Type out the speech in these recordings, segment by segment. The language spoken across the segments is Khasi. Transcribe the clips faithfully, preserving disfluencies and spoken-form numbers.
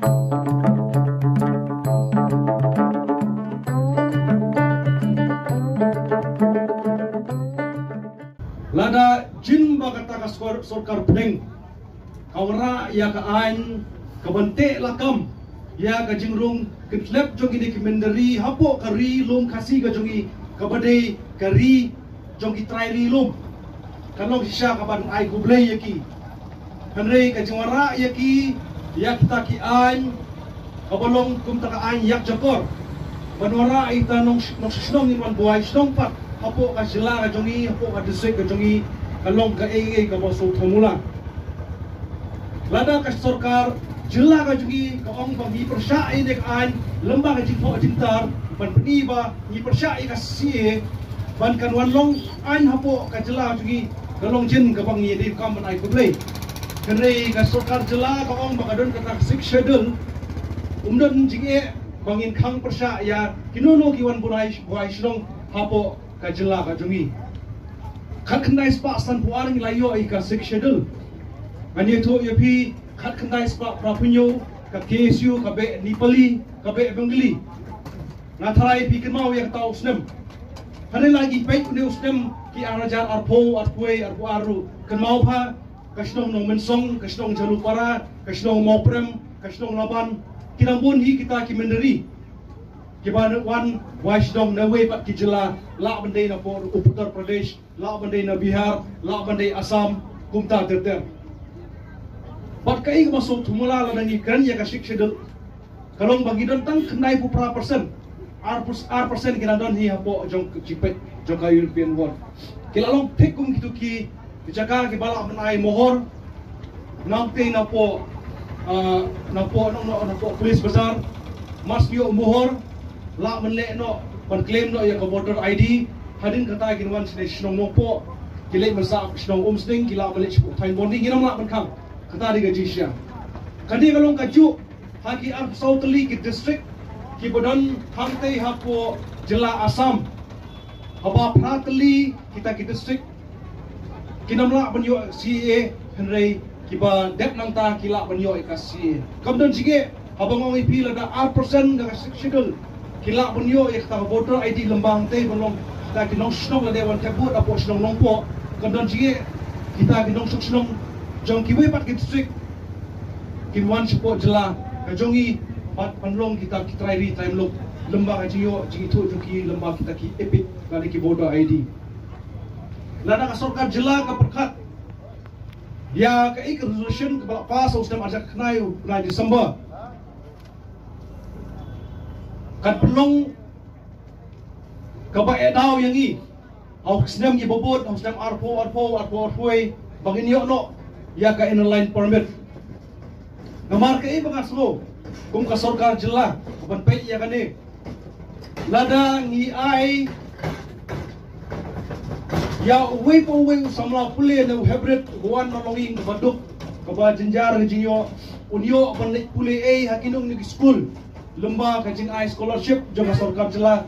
Lada jin ba kata ka sor-, sorkar pdeng ka wanrah ïa ka aiñ ka ban teh lakam ïa ka jingrung kynthep jong kine ki mynder ri hapoh ka ri lum Khasi ka jong i, kaba dei ka ri jong ki trai ri lum. Kan long shisha ka ban ai khublei ïa ki. Hynrei ka jingwanrah ïa ki, ïa kita ki aiñ, kaba long kumta ka aiñ ïakjakor ban wanrah ïa kita nong, nongshong shnong, ngin wan buhai shnong pat hapoh ka jylla ka jong i, hapoh ka district ka jong i, ka long kaei kaei kaba sngewthuh mula. Lada ka sorkar jylla ka jong i ka ong ba ngi pyrshah ïa kane ka aiñ lyngba ka jingthoh jingtar, ban pyni ba ngi pyrshah ïa ka C A A, ban kan wan long aiñ hapoh ka jylla ka jong i, ka long jin kaba ngi dei kam ban ai khublei. Hynrei ka sorkar jylla ka ong ba ka don kata ka Sixth Schedule, um don jingeh ba ngin khang pyrshah ïa kino kino ki wan buhai, buhai shnong hapoh ka jylla ka jong i. Khatkhyndai spah sanphew ar ngi la ïoh ïa ka Sixth Schedule. Ngan ïathuh ïa phi, khatkhyndai spah phraphew hynñiew ka K S U ka beh Nepali, ka beh Bengali. Nga tharai phi kynmaw ïa kata u snem. Hynrei la ngi peit une u snem, ki ar hajar arphew, arphew wei, arphew ar ruh, kynmaw pha, ka shnong Nongmynsong, ka shnong Jalupara, ka shnong Mawprem, ka shnong Laban, ki dang bun hi kita ki mynder ri kiba wan buhai shnong na kiwei pat ki jylla, lah ban dei na Uttar Pradesh, lah ban dei na Bihar, lah ban dei Assam, kumta ter ter. Bad kaei kaba sngewthuh mula lada ngi kren ïa ka Sixth Schedule, ka long ba ngi don tang khyndaiphew phra percent, ar percent ki dang don hi hapoh jong ka jingpeit jong ka European Union. Ki la long thik kum kito ki jaka kiba lah ban ai mohor, nangta napoh, ah, napoh, napoh, napoh Police Bazar, mas ïoh mohor, lah ban leh noh, ban claim noh ïa ka voter I D. Hadien kata kin wan sha shnong Nongpoh, ki leit ban sah shnong Umsning, ki lah ban leit sha Thaiñ Bondi, ngin ym lah ban khang. Kata dei ka jingshisha. Kane ka long kajuh ha ki arphew saw tylli ki district kiba don hangtei hapoh jylla Assam. Haba phra tylli kita ki district kin ym lah ban ïoh C A A, hynrei kiba dep nangta ki lah ban ïoh ïa ka C A A. Kam don jingeh haba nga ong ïa phi lada ar percent ka Sixth Schedule ki lah ban ïoh ïa kata ka voter I D lyngba hangtei ban long kita ki nongshong shnong lada wan thep vote hapoh shnong Nongpoh. Kam don jingeh kita ki nongshong shnong jong kiwei pat ki district kin wan shapoh jylla ka jong i, bad pynlong kita ki trai ri trai muluk lyngba ka jingïoh jingithuh jong ki lyngba kita ki EPIC lane ki voter I D. Lada ka sorkar jylla ka pyrkhat ïa kaei ka resolution kaba la pass ha u snem ar hajar khyndai u bnai December, kan pynlong kaba eh daw ïa ngi ha u snem ïa ba bud, ha u snem arphew arphew, arphew arphew wei, ba ngin ïoh noh ïa ka Inner Line Permit. Namar kaei ba nga sngew kum ka sorkar jylla, ban peit ïa kane, lada ngi ai ïa uwei pa uwei u samla pule ne u hybrid, u wan na longïing kaba duk, kaba jynjar ka jingïoh, un ïoh ban leit pule ei ha kino kino ki skul lyngba ka jingai scholarship jong ka sorkar jylla.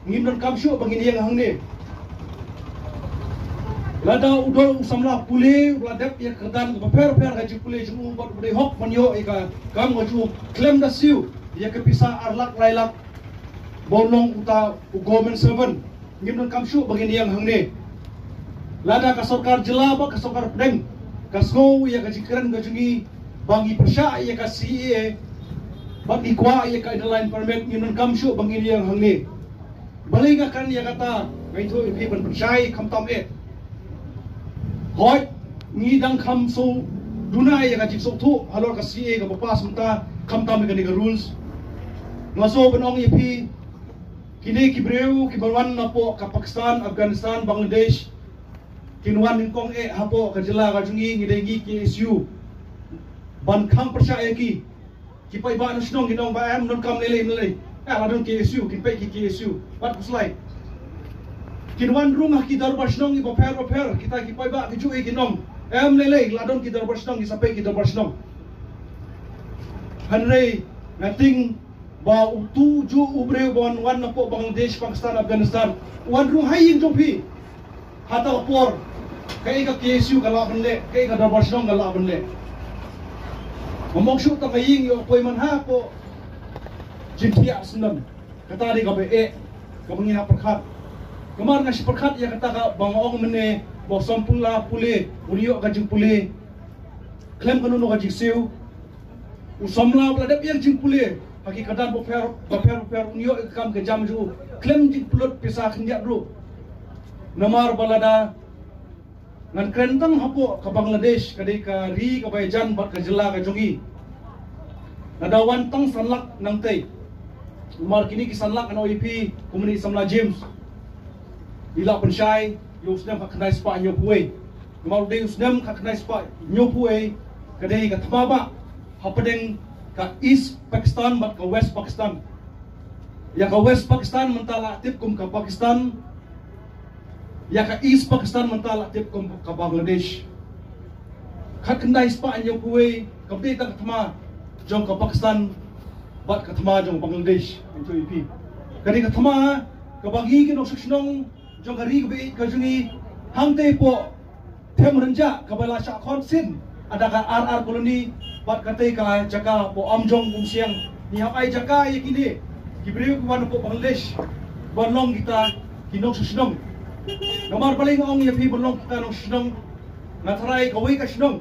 Ngim donkam shuh ba ngin ïeng hangne. Lada u don u samla pule u la dep ïa ka kyrdan kaba pher pher ka jingpule jong u bad u dei hok ban ïoh ïa ka kam ka jong u, khlem da siew ïa ka pisa ar lak lai lak ba u long uta u government servant. Ngim donkam shuh ba ngin ïeng hangne. Lada ka sorkar jylla bad ka sorkar pdeng ka sngew ïa ka jingkren ka jong ngi ba ngi pyrshah ïa ka C A A bad ngi kwah ïa ka Inner Line Permit, ngim donkam shuh ba ngin ïeng hangne. Balei nga kren ïa kata? Nga ïathuh ïa phi ban pynshai, khamtam eh. Hooid, ngi dang kham sngewduna ïa ka jingsngewthuh halor ka C A A kaba pass mynta, khamtam ïa kane ka rules. Nga sngew ban ong ïa phi, kine ki briew kiba wan napoh ka Pakistan, Afghanistan, Bangladesh, kin wan nyngkong eh hapoh ka jylla ka jong ngi, ngi dei ngi K S U ban khang pyrshah ïa ki. Ki paidbah na shnong kin ong ba em, donkam lei lei lei. Eh, la don K S U, kin peit ki K S U. Wat khuslai. Kin wan rung ha ki dorbar shnong kiba pher ba pher, kita ki paidbah ki ju ei kin ong, em lei lei, la don ki dorbar shnong, ki sa peit ki dorbar shnong. Hynrei nga tieng ba utu juh u briew ba wan, wan napoh Bangladesh, Pakistan, Afghanistan, wan rung ha ïing jong phi. Hata ka por, kaei ka K S U ka lah ban leh, kaei ka dorbar shnong ka lah ban leh. Nga mong shuh tang ka ïing ïoh poi man hapoh jingthiah syndon. Kata dei kaba eh, kaba ngi hap pyrkhat. Namar nga shu pyrkhat ïa kata kaba nga ong mynne, ba u samla pule un ïoh ka jingpule khlem kano kano ka jingsiew. U samla ba la dep ïa ka jingpule ha ki kyrdan bapher bapher bapher un ïoh ïa ka kam ka jam jong u khlem jingpynlut pisa khyndiat ruh. Namar ba lada ngan kren tang hapoh ka Bangladesh, ka dei ka ri kaba ïajan bad ka jylla ka jong ngi. Nga da wan tang san lak nangtei. Namar kine ki san lak, ngan ong ïa phi, kumne i samla James, i la pynshai ïa u snem khatkhyndai spah hynñiewphew wei. Namar u dei u snem khatkhyndai spah hynñiewphew wei, ka dei ka thma bah hapdeng ka East Pakistan bad ka West Pakistan. Ïa ka West Pakistan mynta la tip kum ka Pakistan, ïa ka East Pakistan mynta la tip kum ka Bangladesh. Khatkhyndai spah hynñiewphew wei, kam dei tang ka thma jong ka Pakistan bad ka thma jong Bangladesh, ngan ong ïa phi. Ka dei ka thma kaba ngi ki nongshong shnong jong ka ri kaba ïeit ka jong ngi, hangtei hapoh Them Rynjah kaba la shah khot sien, ada ka R R Colony bad katei ka jaka hapoh Amjong Umsiang. Ngi hap ai jaka ïa kine ki briew ki wan hapoh Bangladesh ban long kita ki nongshong shnong. Namar balei nga ong ïa phi ban long kita nongshong shnong? Nga tharai kawei ka shnong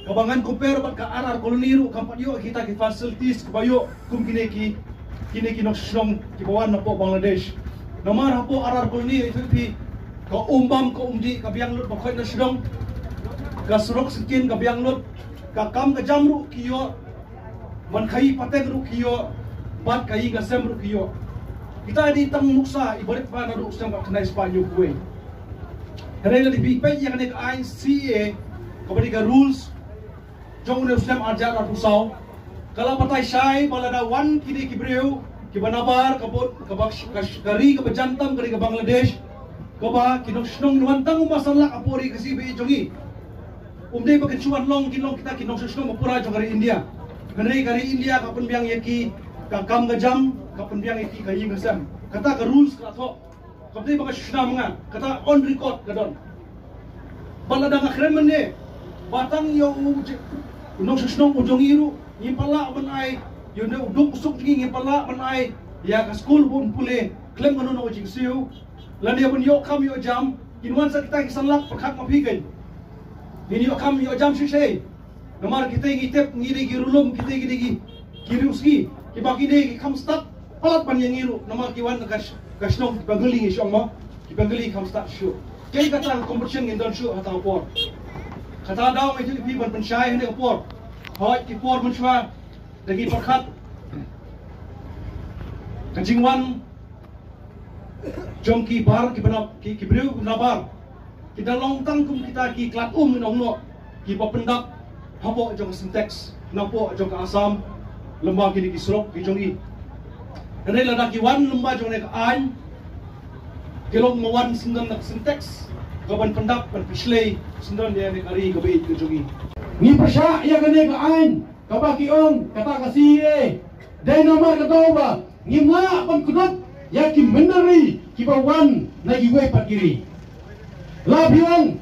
kaba ngan compare bad ka R R Colony ruh kam pat ïoh kita ki facilities kiba ïoh kum kine ki, kine ki nongshong shnong kiba wan napoh Bangladesh. Namar hapoh R R Colony, ïathuh ïa phi, ka um bam ka um dih ka biang lut ba khoit na shnong, ka surok syngkien ka biang lut, ka kam ka jam ruh ki ïoh, ban khaïi pateng ruh ki ïoh, bad ka ïing ka sem ruh ki ïoh. Kita dei tang nuksa iba rit ba naduh u snem khatkhyndai spah hynñiewphew wei. Hynrei lada phi peit ïa kane ka aiñ C A A, kaba dei ka rules jong une u snem arhajar arphew saw, ka la batai shai ba lada wan kine ki briew kiba nabar, ka bud, kaba, ka, ka ri kaba jan tam ka ri ka Bangladesh, kaba ki nongshong shnong wan tang kumba san lak hapoh ri Khasi ba ïeit jong ngi. Um dei ba kin shu wan long, kin long kita ki nongshong shnong ba pura jong ka ri India. Hynrei ka ri India ka pynbiang ïa ki ka kam ka jam, ka pynbiang ïa ki ka ïing ka sem. Kata ka rules ka la thoh. Kam dei ba nga shu shna ma nga, kata on record ka don. Bad lada nga kren mynne ba tang ïa u je-, u nongshong shnong u jong ngi ruh, ngim pat lah ban ai ïa une u duk u suk jong ngi, ngim pat lah ban ai ïa ka skul ban pule khlem kano kano ka jingsiew. Lane ban ïoh kam ïoh jam, kin wan sa kita ki san lak, pyrkhat ma phi kein. Ngin ïoh kam ïoh jam shisha. Namar kita ngi tip ngi dei ki riewlum, kita ngi dei ki, ki riewsngi. Kiba kine ki kham stad palat ban ïa ngi ruh, namar ki wan ka sh-, ka shnong ki Bengali ngi shong mo, ki Bengali kham stad shuh. Kaei kata ka competition ngin don shuh ha kata ka por. Kata daw ngi ïathuh ïa phi ban pynshai ha kane ka por. Hooid, ki por mynshuwa da ngi pyrkhat ka jingwan jong ki bar, ki bynap, ki, ki briew ki bynap bar. Ki da long tang kum kita ki klat um, ngi ong noh, kiba pyndap hapoh jong ka Sintex, napoh jong ka Assam, lyngba kine ki surok ki jong ngi. Hynrei lada ki wan lyngba jong kane ka aiñ, ki long ma wan syndon na ka Sintex, ka ban pyndap, ban pynshlei syndon ïa kane ka ri kaba ïeit ka jong ngi. Ngi pyrshah ïa kane ka aiñ, kaba ki ong kata ka C A A, dei namar kata ba ngim lah ban kdup ïa ki mynder ri kiba wan na kiwei pat ki ri. La phi ong,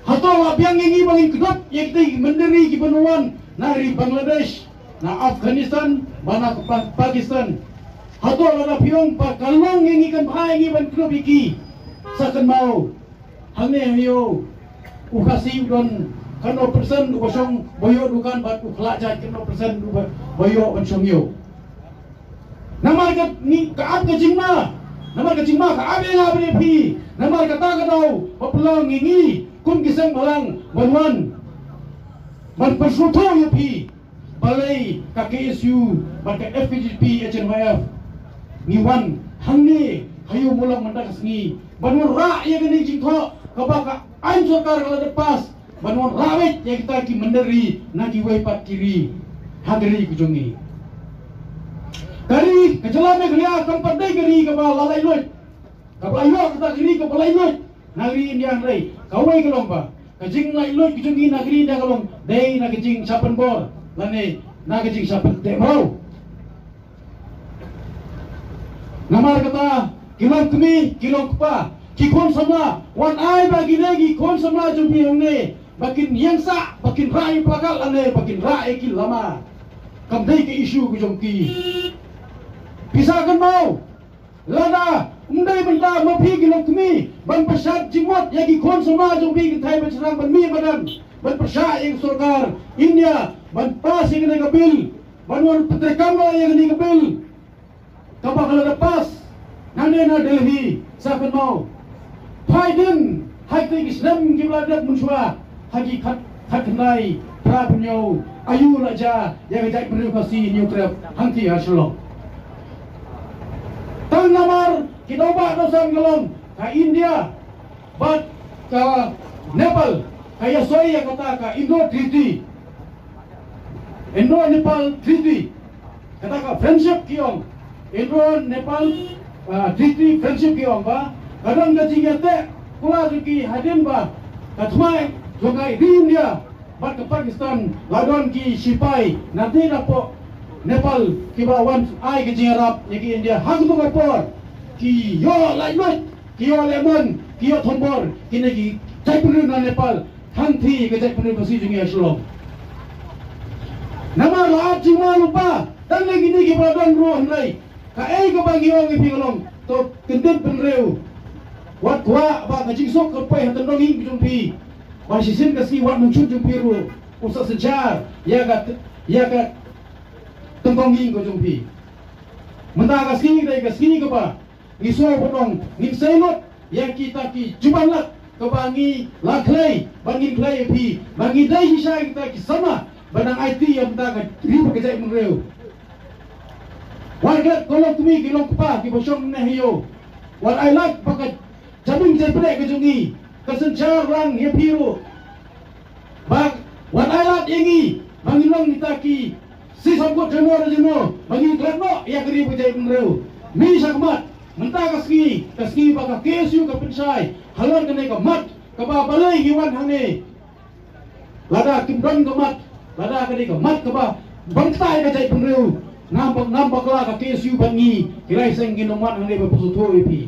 hato la biang ïa ngi ba ngin kdup ïa kita ki mynder ri kiba wan na ri Bangladesh, na Afghanistan, bad na Pa-, Pakistan? Hato lada phi ong ba ka long ïa ngi, kan bha ïa ngi ban kdup ïa ki? Sa kynmaw, hangne ha ïew u Khasi u don kano percent uba shong ba ïoh dukan, bad u khlajait kano percent uba, ba ïoh ban shong ïew? Namar ka, ngi, ka ap ka jingma. Namar ka jingma ka ap ïa nga bad ïa phi. Namar kata ka daw ba pynlong ïa ngi kum ki seng bhalang ban wan ban pynsngewthuh ïa phi. Balei ka K S U bad ka F K J P H N Y F ngi wan hangne ha ïew Mawlong mynta ka sngi ban wanrah ïa kane ka jingthoh kaba ka aiñ sorkar ka la dep pass, ban wanrah beit ïa kita ki mynder ri na kiwei pat ki ri ha ka ri ka jong ngi. Ka ri ka jylla Meghalaya kam pat dei ka ri kaba la laitluid, kaba la ïoh kata ka ri kaba laitluid na ka ri India, hynrei kawei ka long ba ka jinglaitluid ka jong ngi na ka ri India ka long dei na ka jingshah pynbor lane na ka jingshah pynteh mraw. Namar kata ki long kmie, ki long kpa, ki khun samla, wat ai ba kine ki khun samla jong phi hangne ba kin ïeng sah, ba kin rah ïa ki plakaat lane ba kin rah ïa ki lama. Kam dei ka issue ka jong ki. Pisa kan mau. Lada ym dei mynta ma phi ki longkmie ban pyrshah jingmut ïa ki khun samla jong phi ki thai ba shrang ban mih madan ban pyrshah ïa ka sorkar India ban pass ïa kane ka bill ban wan pyntrei kam ïa kane ka bill. Kaba ka la da pass nangne na Delhi sa kynmaw. Phai dien ha kito ki snem kiba la dep mynshuwa ha ki khat khat khyndai phra phew hynñiew aïu la jia ïa ka jaitbynriew Khasi Hynñiewtrep hangtei ha Shillong. Tang namar ki daw ba daw san ka long ka India bad ka Nepal ka ïa soi ïa kata ka Indo Treaty. Indo-Nepal Treaty. Kata ka friendship ki ong. Indo-Nepal Treaty friendship ki ong ba ka don ka jingïateh kula jong ki hadien ba ka thymmai jong ka ri India bad ka Pakistan la don ki shipai na tei na pok Nepal kiba wan ai ka jingïarap ïa ki India ha kato ka por. Ki ïoh laitluid, ki ïoh lehmon, ki ïoh thombor kine ki jaitbynriew na Nepal hangtei ka jaitbynriew Khasi jong ngi ha Shillong. Namar la ap jingma lypa tang na kine kiba don ruh hynrei kaei kaba ngi ong ïa phi ka long to kyndit bynriew. Wat kwah ba ka jingsuk ka poi ha tyndong ïing ka jong phi. Ba shisien ka sngi wat mynshun jong phi ruh u sa synshar ïa ka ïa ka tyndong ïing ka jong phi. Mynta ka sngi dei ka sngi kaba ngi sngewbha ban ong ngin seilut ïa kita ki jubab lad kaba ngi la khlei ba ngin khlei ïa phi ba ngi dei shisha kita ki samla ba nang aiti ïa mynta ka ri bad ka jaitbynriew. Wat klet ko longkmie ki longkpa kiba shong ne ha ïew. Wat ai lad ba ka jabieng jaiñpyrshah ka jong ngi ka synshar lang ïa phi ruh. Ba wat ai lad ïa ngi ba ngin long kita ki shisha kut jano jano ba ngin klet noh ïa ka ri bad ka jaitbynriew. Mih shakhmat mynta ka sngi ka sngi ba ka K S U ka pynshai halor kane ka mat kaba balei ngi wan hangne. Lada kim don ka mat lada kane ka mat kaba ban ktai ka jaitbynriew ngam ba ngam bakla ka K S U bad ngi ki lai seng ngin ym wan hangne ban pynsngewthuh ïa phi.